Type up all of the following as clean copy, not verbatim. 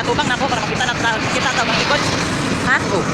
Tubang na ako para makita na ta, kita ta mga likod. Ha? Oh.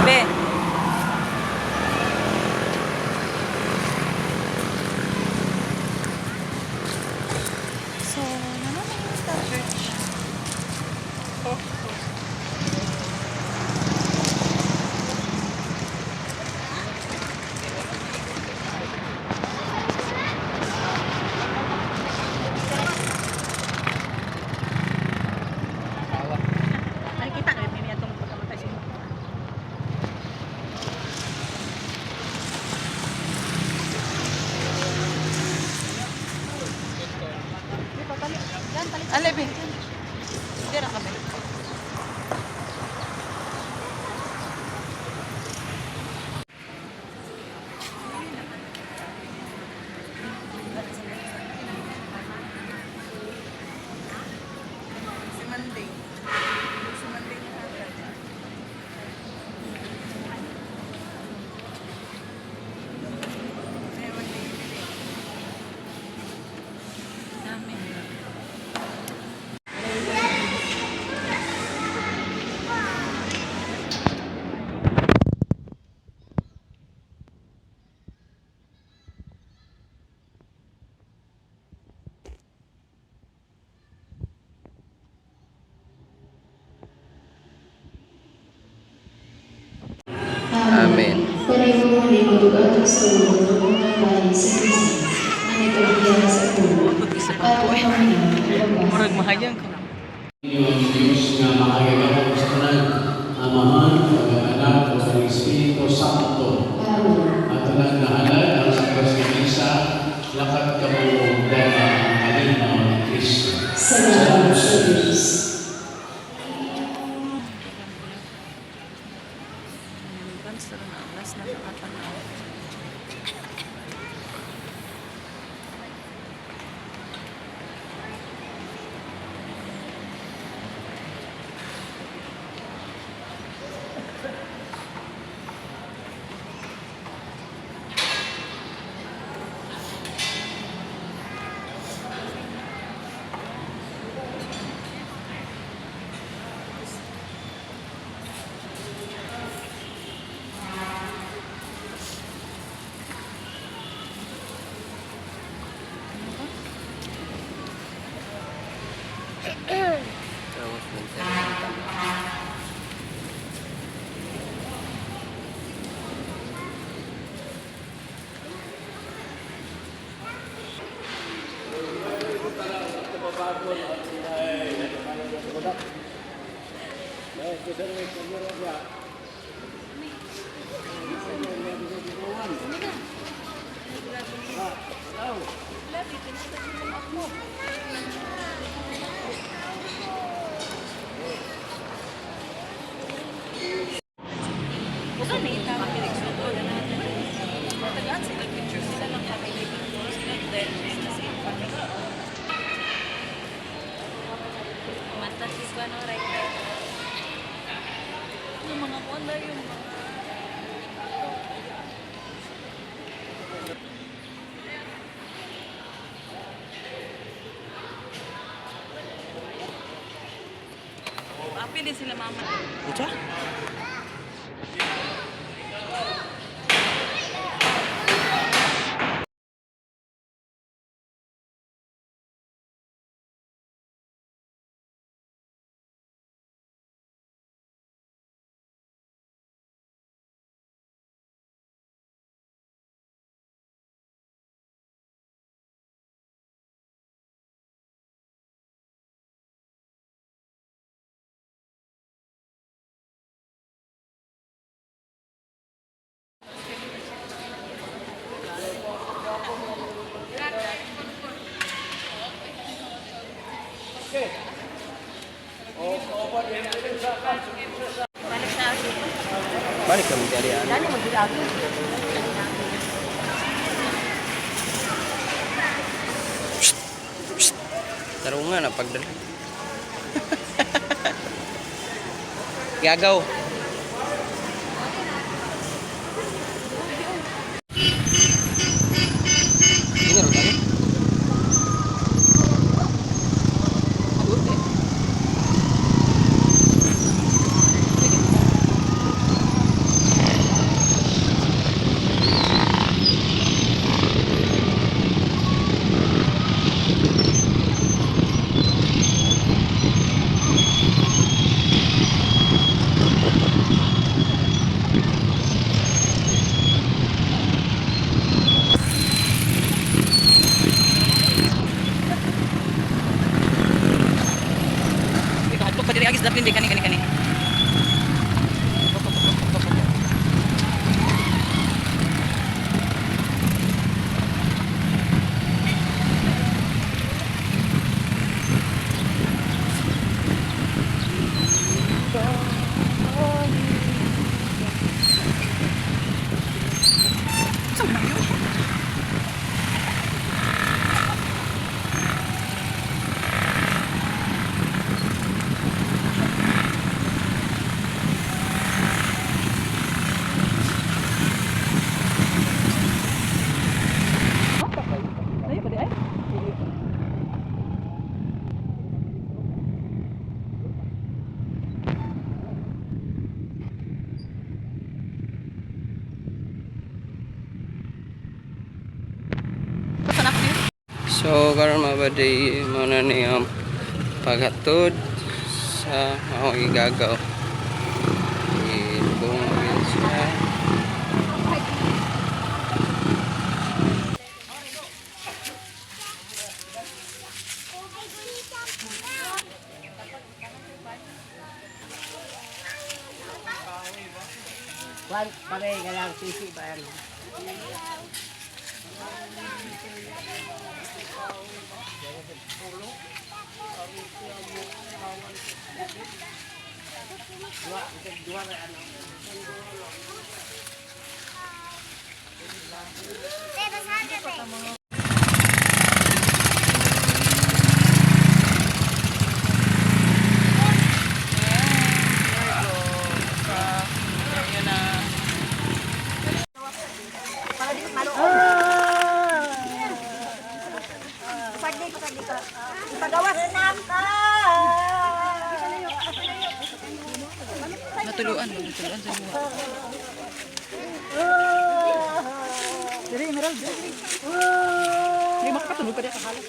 Be. So, naman sa church. Nakikita na yun itong pagkamatay siya. Alay, be. Hindi ra kami. Si Monday. Si Monday na hatag. Ay, Monday, dili. Dami. Amen. Pareho ni madugatong sa ulo ng mga bahay sa Kristo na nagkabiyan sa puno at ang Panginoon. Murag mahayang ka. Ang Diyos nga makagagahom sa tanan, Amahan, ug ang Anak, ug ang Espiritu Santo. Amen. At tanan nga halad ang sa nga misa, lakat kamo ug dama ang kalinaw ni Kristo. Salamat sa Diyos. Basta na, last na nakatanaw. Tapos minsan. Tagaan sila picture sila lang kami sila then kasi Mata si Juan, right, right. Dili sila mama. Unsa? Balik sa akin. Balik kami dali ano. Dali magdilagi. Tarungan na pagdala. Gagaw. Ini ro tayo. Ikaw pa diri agis dapin di kani kani kani. Ay, pwede ay. So karon mga buddy, mao na ni ang paghatod sa akong igagaw. Ilubong yun siya. Kwan, pare, galang sisi ba yan? Natuluan, natuluan sa buha. Dili, makakatulog pa di kahalas.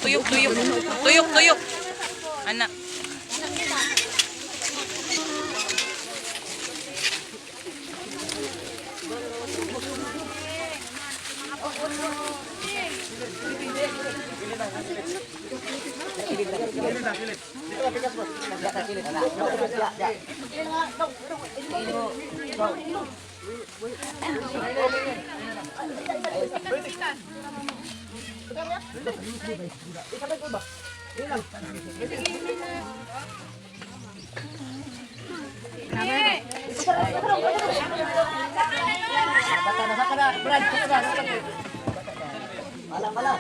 Tuyok, tuyok. Tuyok, tuyok. Anak. Bata na sa kana, Brad, sa kana, sa kana. Wala, wala.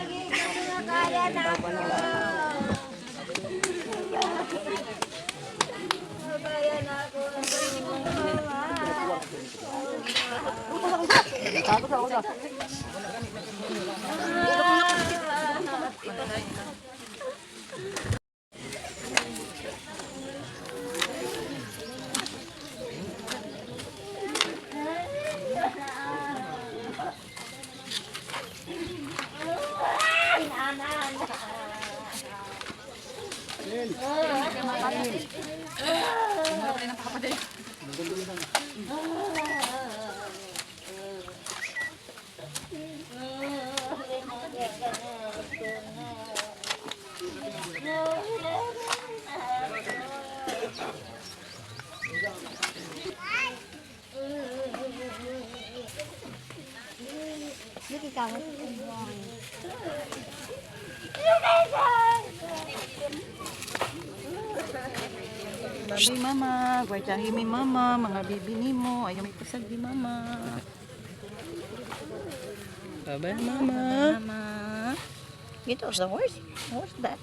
Babay mama, gwardahin mi mama, mga bibi nimo, ayaw may pasag di mama. Bye-bye, Mama. Mama. Get us the horse. Horse that.